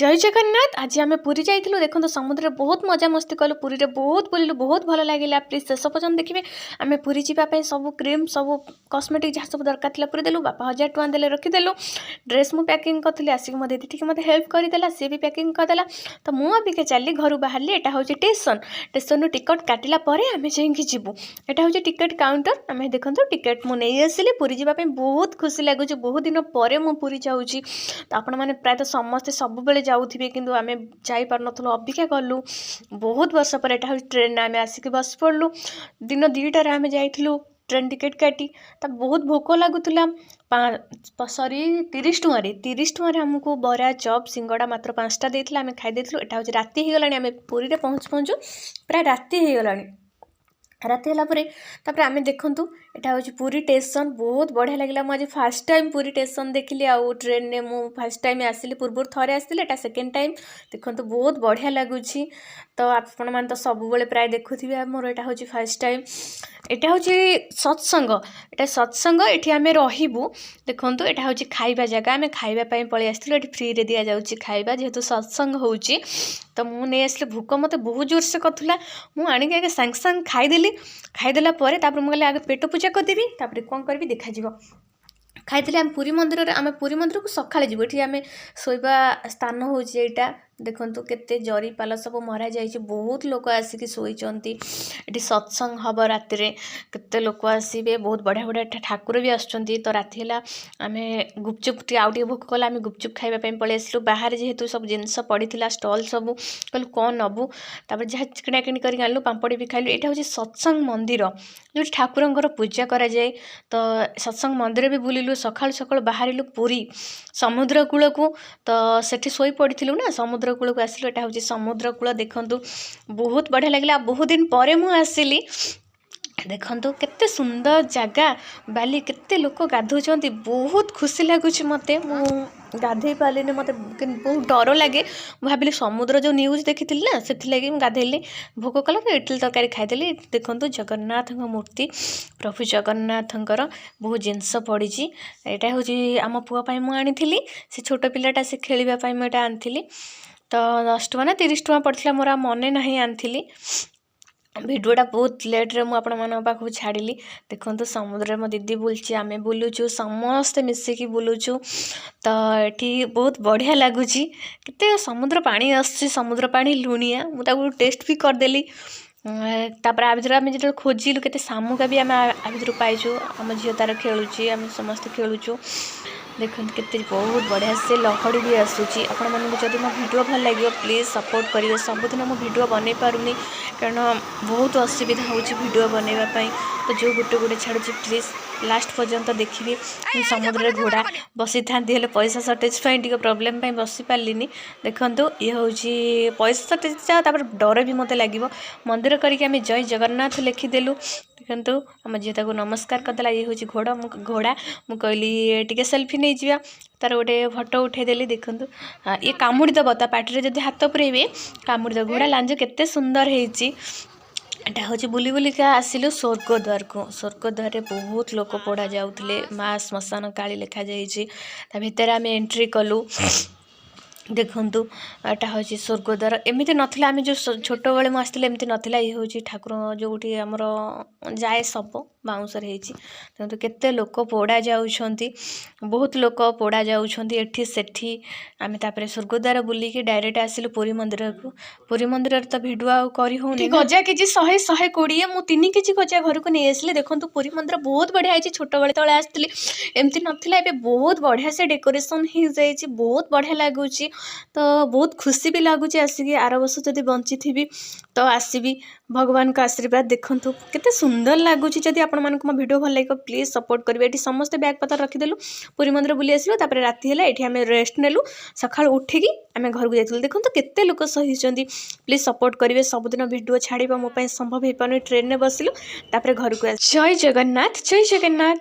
ଜୟ ଜଗନ୍ନାଥ। ଆଜି ଆମେ ପୁରୀ ଯାଇଥିଲୁ। ଦେଖନ୍ତୁ, ସମୁଦ୍ରରେ ବହୁତ ମଜାମସ୍ତି କଲୁ, ପୁରୀରେ ବହୁତ ବୁଲିଲୁ, ବହୁତ ଭଲ ଲାଗିଲା। ପ୍ଲିଜ୍ ଶେଷ ପର୍ଯ୍ୟନ୍ତ ଦେଖିବେ। ଆମେ ପୁରୀ ଯିବା ପାଇଁ ସବୁ କ୍ରିମ୍, ସବୁ କସ୍ମେଟିକ୍ ଯାହା ସବୁ ଦରକାର ଥିଲା ପୁରୀ ଦେଲୁ। ବାପା 1000 ଟଙ୍କା ଦେଲେ, ରଖିଦେଲୁ। ଡ୍ରେସ୍ ମୁଁ ପ୍ୟାକିଂ କରିଥିଲି, ଆସିକି ମୋ ଦିଦି ଟିକେ ମୋତେ ହେଲ୍ପ କରିଦେଲା, ସିଏ ବି ପ୍ୟାକିଂ କରିଦେଲା। ତ ମୁଁ ଅବିକା ଚାଲି ଘରୁ ବାହାରିଲି। ଏଇଟା ହେଉଛି ଷ୍ଟେସନ୍। ଷ୍ଟେସନରୁ ଟିକଟ୍ କାଟିଲା ପରେ ଆମେ ଯାଇକି ଯିବୁ। ଏଇଟା ହେଉଛି ଟିକେଟ୍ କାଉଣ୍ଟର। ଆମେ ଦେଖନ୍ତୁ, ଟିକେଟ୍ ମୁଁ ନେଇ ଆସିଲି। ପୁରୀ ଯିବା ପାଇଁ ବହୁତ ଖୁସି ଲାଗୁଛି। ବହୁତ ଦିନ ପରେ ମୁଁ ପୁରୀ ଯାଉଛି। ତ ଆପଣମାନେ ପ୍ରାୟତଃ ସମସ୍ତେ ସବୁବେଳେ ଯାଉଥିବେ, କିନ୍ତୁ ଆମେ ଯାଇପାରୁନଥିଲୁ। ଅବିକା ଗଲୁ ବହୁତ ବର୍ଷ ପରେ। ଏଇଟା ହେଉଛି ଟ୍ରେନ୍। ଆମେ ଆସିକି ବସି ପଡ଼ିଲୁ। ଦିନ 2ଟାରେ ଆମେ ଯାଇଥିଲୁ ଟ୍ରେନ୍ ଟିକେଟ୍ କାଟି। ତ ବହୁତ ଭୋକ ଲାଗୁଥିଲା। ସରି, 30 ଟଙ୍କାରେ, 30 ଟଙ୍କାରେ ଆମକୁ ବରା, ଚପ୍, ସିଙ୍ଗଡ଼ା ମାତ୍ର 5ଟା ଦେଇଥିଲା। ଆମେ ଖାଇ ଦେଇଥିଲୁ। ଏଇଟା ହେଉଛି ରାତି ହେଇଗଲାଣି। ଆମେ ପୁରୀରେ ପହଞ୍ଚୁ ପହଞ୍ଚୁ ପ୍ରାୟ ରାତି ହେଇଗଲାଣି। ରାତି ହେଲା ପରେ ତାପରେ ଆମେ ଦେଖନ୍ତୁ, ଏଇଟା ହେଉଛି ପୁରୀ ଷ୍ଟେସନ୍। ବହୁତ ବଢ଼ିଆ ଲାଗିଲା। ମୁଁ ଆଜି ଫାର୍ଷ୍ଟ ଟାଇମ୍ ପୁରୀ ଷ୍ଟେସନ୍ ଦେଖିଲି ଆଉ ଟ୍ରେନ୍ରେ ମୁଁ ଫାର୍ଷ୍ଟ ଟାଇମ୍ ଆସିଲି। ପୂର୍ବରୁ ଥରେ ଆସିଥିଲି, ଏଇଟା ସେକେଣ୍ଡ ଟାଇମ୍। ଦେଖନ୍ତୁ, ବହୁତ ବଢ଼ିଆ ଲାଗୁଛି। ତ ଆପଣମାନେ ତ ସବୁବେଳେ ପ୍ରାୟ ଦେଖୁଥିବେ, ମୋର ଏଇଟା ହେଉଛି ଫାର୍ଷ୍ଟ ଟାଇମ୍। ଏଇଟା ହେଉଛି ସତ୍ସଙ୍ଗ। ଏଇଟା ସତ୍ସଙ୍ଗ, ଏଠି ଆମେ ରହିବୁ। ଦେଖନ୍ତୁ, ଏଇଟା ହେଉଛି ଖାଇବା ଜାଗା। ଆମେ ଖାଇବା ପାଇଁ ପଳେଇ ଆସିଥିଲୁ। ଏଠି ଫ୍ରିରେ ଦିଆଯାଉଛି ଖାଇବା, ଯେହେତୁ ସତ୍ସଙ୍ଗ ହେଉଛି। ତ ମୁଁ ନେଇ ଆସିଲି। ଭୋକ ମୋତେ ବହୁତ ଜୋରସେ କରୁଥିଲା। ମୁଁ ଆଣିକି ଆଗେ ସାଙ୍ଗେ ସାଙ୍ଗେ ଖାଇଦେଲି। ଖାଇଦେଲା ପରେ ତାପରେ ମୁଁ କହିଲି, ଆଗେ ପେଟ ପୂଜା କରିଦେବି, ତାପରେ କ'ଣ କରିବି ଦେଖାଯିବ। ଖାଇଥିଲି। ଆମେ ପୁରୀ ମନ୍ଦିରରେ, ଆମେ ପୁରୀ ମନ୍ଦିରକୁ ସକାଳେ ଯିବୁ। ଏଠି ଆମେ ଶୋଇବା ସ୍ଥାନ ହେଉଛି ଏଇଟା। ଦେଖନ୍ତୁ, କେତେ ଜରି ପାଲ ସବୁ ମରା ଯାଇଛି। ବହୁତ ଲୋକ ଆସିକି ଶୋଇଛନ୍ତି ଏଠି। ସତ୍ସଙ୍ଗ ହେବ ରାତିରେ, କେତେ ଲୋକ ଆସିବେ। ବହୁତ ବଢ଼ିଆ ବଢ଼ିଆ ଠାକୁର ବି ଆସୁଛନ୍ତି। ତ ରାତି ହେଲା, ଆମେ ଗୁପଚୁପ୍ ଟିକେ, ଆଉ ଟିକେ ଭୋକ କଲା, ଆମେ ଗୁପଚୁପ୍ ଖାଇବା ପାଇଁ ପଳେଇ ଆସିଲୁ। ବାହାରେ ଯେହେତୁ ସବୁ ଜିନିଷ ପଡ଼ିଥିଲା, ଷ୍ଟଲ୍ ସବୁ, କହିଲୁ କ'ଣ ନେବୁ? ତାପରେ ଯାହା କିଣାକିଣି କରିକି ଆଣିଲୁ, ପାମ୍ପଡ଼ି ବି ଖାଇଲୁ। ଏଇଟା ହେଉଛି ସତ୍ସଙ୍ଗ ମନ୍ଦିର, ଯେଉଁଠି ଠାକୁରଙ୍କର ପୂଜା କରାଯାଏ। ତ ସତ୍ସଙ୍ଗ ମନ୍ଦିର ବି ବୁଲିଲୁ। ସକାଳୁ ସକାଳୁ ବାହାରିଲୁ ପୁରୀ ସମୁଦ୍ର କୂଳକୁ। ତ ସେଠି ଶୋଇ ପଡ଼ିଥିଲୁ ନା, ସମୁଦ୍ର କୂଳକୁ ଆସିଲୁ। ଏଇଟା ହେଉଛି ସମୁଦ୍ର କୂଳ। ଦେଖନ୍ତୁ, ବହୁତ ବଢ଼ିଆ ଲାଗିଲା। ଆଉ ବହୁତ ଦିନ ପରେ ମୁଁ ଆସିଲି। ଦେଖନ୍ତୁ, କେତେ ସୁନ୍ଦର ଜାଗା, ବାଲି, କେତେ ଲୋକ ଗାଧଉଛନ୍ତି। ବହୁତ ଖୁସି ଲାଗୁଛି ମୋତେ। ମୁଁ ଗାଧେଇ ପାରିଲିନି, ମୋତେ ବହୁତ ଡର ଲାଗେ। ମୁଁ ଭାବିଲି ସମୁଦ୍ର ଯେଉଁ ନ୍ୟୁଜ୍ ଦେଖିଥିଲି ନା, ସେଥିଲାଗି ମୁଁ ଗାଧେଇଲି। ଭୋକ କଲା ତ ଇଟିଲି ତରକାରୀ ଖାଇଦେଲି। ଦେଖନ୍ତୁ, ଜଗନ୍ନାଥଙ୍କ ମୂର୍ତ୍ତି, ପ୍ରଭୁ ଜଗନ୍ନାଥଙ୍କର ବହୁତ ଜିନିଷ ପଡ଼ିଛି। ଏଇଟା ହେଉଛି ଆମ ପୁଅ ପାଇଁ ମୁଁ ଆଣିଥିଲି। ସେ ଛୋଟ ପିଲାଟା, ସେ ଖେଳିବା ପାଇଁ ମୁଁ ଏଇଟା ଆଣିଥିଲି। ତ 10 ଟଙ୍କା ନା 30 ଟଙ୍କା ପଡ଼ିଥିଲା, ମୋର ଆଉ ମନେ ନାହିଁ, ଆଣିଥିଲି। ଭିଡ଼ିଓଟା ବହୁତ ଲେଟ୍ରେ ମୁଁ ଆପଣମାନଙ୍କ ପାଖକୁ ଛାଡ଼ିଲି। ଦେଖନ୍ତୁ, ସମୁଦ୍ରରେ ମୋ ଦିଦି ବୁଲୁଛି, ଆମେ ବୁଲୁଛୁ, ସମସ୍ତେ ମିଶିକି ବୁଲୁଛୁ। ତ ଏଠି ବହୁତ ବଢ଼ିଆ ଲାଗୁଛି। କେତେ ସମୁଦ୍ର ପାଣି ଆସୁଛି, ସମୁଦ୍ର ପାଣି ଲୁଣିଆ। ମୁଁ ତାକୁ ଟେଷ୍ଟ ବି କରିଦେଲି। ତାପରେ ଆ ଭିତରେ ଆମେ ଯେତେବେଳେ ଖୋଜିଲୁ, କେତେ ଶାମୁକା ବି ଆମେ ଆ ଭିତରୁ ପାଇଛୁ। ଆମ ଝିଅ ତାର ଖେଳୁଛି, ଆମେ ସମସ୍ତେ ଖେଳୁଛୁ। ଦେଖନ୍ତୁ, କେତେ ବହୁତ ବଢ଼ିଆ ସେ ଲହଡ଼ି ବି ଆସୁଛି। ଆପଣମାନଙ୍କୁ ଯଦି ମୋ ଭିଡ଼ିଓ ଭଲ ଲାଗିବ, ପ୍ଲିଜ୍ ସପୋର୍ଟ କରିବେ। ସବୁଦିନ ମୁଁ ଭିଡ଼ିଓ ବନେଇ ପାରୁନି, କାରଣ ବହୁତ ଅସୁବିଧା ହେଉଛି ଭିଡ଼ିଓ ବନେଇବା ପାଇଁ। ତ ଯେଉଁ ଗୋଟେ ଗୋଟେ ଛାଡ଼ୁଛି, ପ୍ଲିଜ୍ ଲାଷ୍ଟ ପର୍ଯ୍ୟନ୍ତ ଦେଖିବେ। ସମୁଦ୍ରରେ ଘୋଡ଼ା ବସିଥାନ୍ତି, ହେଲେ ପଇସା ସର୍ଟେଜ୍ ପାଇଁ, ଟିକେ ପ୍ରୋବ୍ଲେମ୍ ପାଇଁ ବସିପାରିଲିନି। ଦେଖନ୍ତୁ, ଇଏ ହେଉଛି ପଇସା ସର୍ଟେଜ୍ ଯାହା, ତାପରେ ଡର ବି ମୋତେ ଲାଗିବ। ମନ୍ଦିର କରିକି ଆମେ ଜୟ ଜଗନ୍ନାଥ ଲେଖିଦେଲୁ। ଦେଖନ୍ତୁ, ଆମ ଝିଅ ତାକୁ ନମସ୍କାର କରିଦେଲା। ଇଏ ହେଉଛି ଘୋଡ଼ା। ମୁଁ ଘୋଡ଼ା, ମୁଁ କହିଲି ଟିକେ ସେଲ୍ଫି ନେଇଯିବା, ତାର ଗୋଟେ ଫଟୋ ଉଠେଇଦେଲି। ଦେଖନ୍ତୁ, ଇଏ କାମୁଡ଼ି ଦେବ, ତା ପାଟିରେ ଯଦି ହାତ ପୁରେଇବେ କାମୁଡ଼ି ଦେବ। ଘୋଡ଼ା ଲାଞ୍ଜ କେତେ ସୁନ୍ଦର ହେଇଛି। ଏଇଟା ହେଉଛି, ବୁଲି ବୁଲିକା ଆସିଲୁ ସ୍ୱର୍ଗଦ୍ୱାରକୁ। ସ୍ୱର୍ଗଦ୍ୱାରରେ ବହୁତ ଲୋକ ପୋଡ଼ା ଯାଉଥିଲେ। ମା ଶ୍ମଶାନ କାଳୀ ଲେଖାଯାଇଛି। ତା ଭିତରେ ଆମେ ଏଣ୍ଟ୍ରି କଲୁ। ଦେଖନ୍ତୁ, ଏଇଟା ହେଉଛି ସ୍ୱର୍ଗଦ୍ୱାର। ଏମିତି ନଥିଲା, ଆମେ ଯେଉଁ ଛୋଟବେଳେ ମୁଁ ଆସିଥିଲି, ଏମିତି ନଥିଲା। ଇଏ ହେଉଛି ଠାକୁର, ଯେଉଁଠି ଆମର ଯାଏ ଶବ, ବାଉଁଶରେ ହେଇଛି। ଦେଖନ୍ତୁ, କେତେ ଲୋକ ପୋଡ଼ା ଯାଉଛନ୍ତି, ବହୁତ ଲୋକ ପୋଡ଼ା ଯାଉଛନ୍ତି ଏଠି ସେଠି। ଆମେ ତାପରେ ସ୍ୱର୍ଗଦ୍ୱାର ବୁଲିକି ଡାଇରେକ୍ଟ ଆସିଲୁ ପୁରୀ ମନ୍ଦିରକୁ। ପୁରୀ ମନ୍ଦିରରେ ତ ଭିଡ଼ିଓ ଆଉ କରି ହେଉନି। ଗଜା କେଜି 100, 120। ମୁଁ 3 କେଜି ଗଜା ଘରକୁ ନେଇ ଆସିଲି। ଦେଖନ୍ତୁ, ପୁରୀ ମନ୍ଦିର ବହୁତ ବଢ଼ିଆ ହେଇଛି। ଛୋଟବେଳେ ତଳେ ଆସିଥିଲି, ଏମିତି ନଥିଲା। ଏବେ ବହୁତ ବଢ଼ିଆ ସେ ଡେକୋରେସନ୍ ହେଇଯାଇଛି, ବହୁତ ବଢ଼ିଆ ଲାଗୁଛି। ତ ବହୁତ ଖୁସି ବି ଲାଗୁଛି ଆସିକି। ଆର ବର୍ଷ ଯଦି ବଞ୍ଚିଥିବି ତ ଆସିବି, ଭଗବାନଙ୍କ ଆଶୀର୍ବାଦ। ଦେଖନ୍ତୁ, କେତେ ସୁନ୍ଦର ଲାଗୁଛି। ଯଦି ଆପଣମାନଙ୍କୁ ମୋ ଭିଡ଼ିଓ ଭଲ ଲାଗିବ, ପ୍ଲିଜ୍ ସପୋର୍ଟ କରିବେ। ଏଠି ସମସ୍ତେ ବ୍ୟାଗ୍ ପତ୍ର ରଖିଦେଲୁ, ପୁରୀ ମନ୍ଦିର ବୁଲି ଆସିଲୁ। ତାପରେ ରାତି ହେଲା, ଏଠି ଆମେ ରେଷ୍ଟ ନେଲୁ। ସକାଳୁ ଉଠିକି ଆମେ ଘରକୁ ଯାଇଥିଲୁ। ଦେଖନ୍ତୁ, କେତେ ଲୋକ ସହିଛନ୍ତି। ପ୍ଲିଜ୍ ସପୋର୍ଟ କରିବେ। ସବୁଦିନ ଭିଡ଼ିଓ ଛାଡ଼ିବା ମୋ ପାଇଁ ସମ୍ଭବ ହେଇପାରୁନି। ଟ୍ରେନ୍ରେ ବସିଲୁ, ତାପରେ ଘରକୁ ଆସି। ଜୟ ଜଗନ୍ନାଥ, ଜୟ ଜଗନ୍ନାଥ।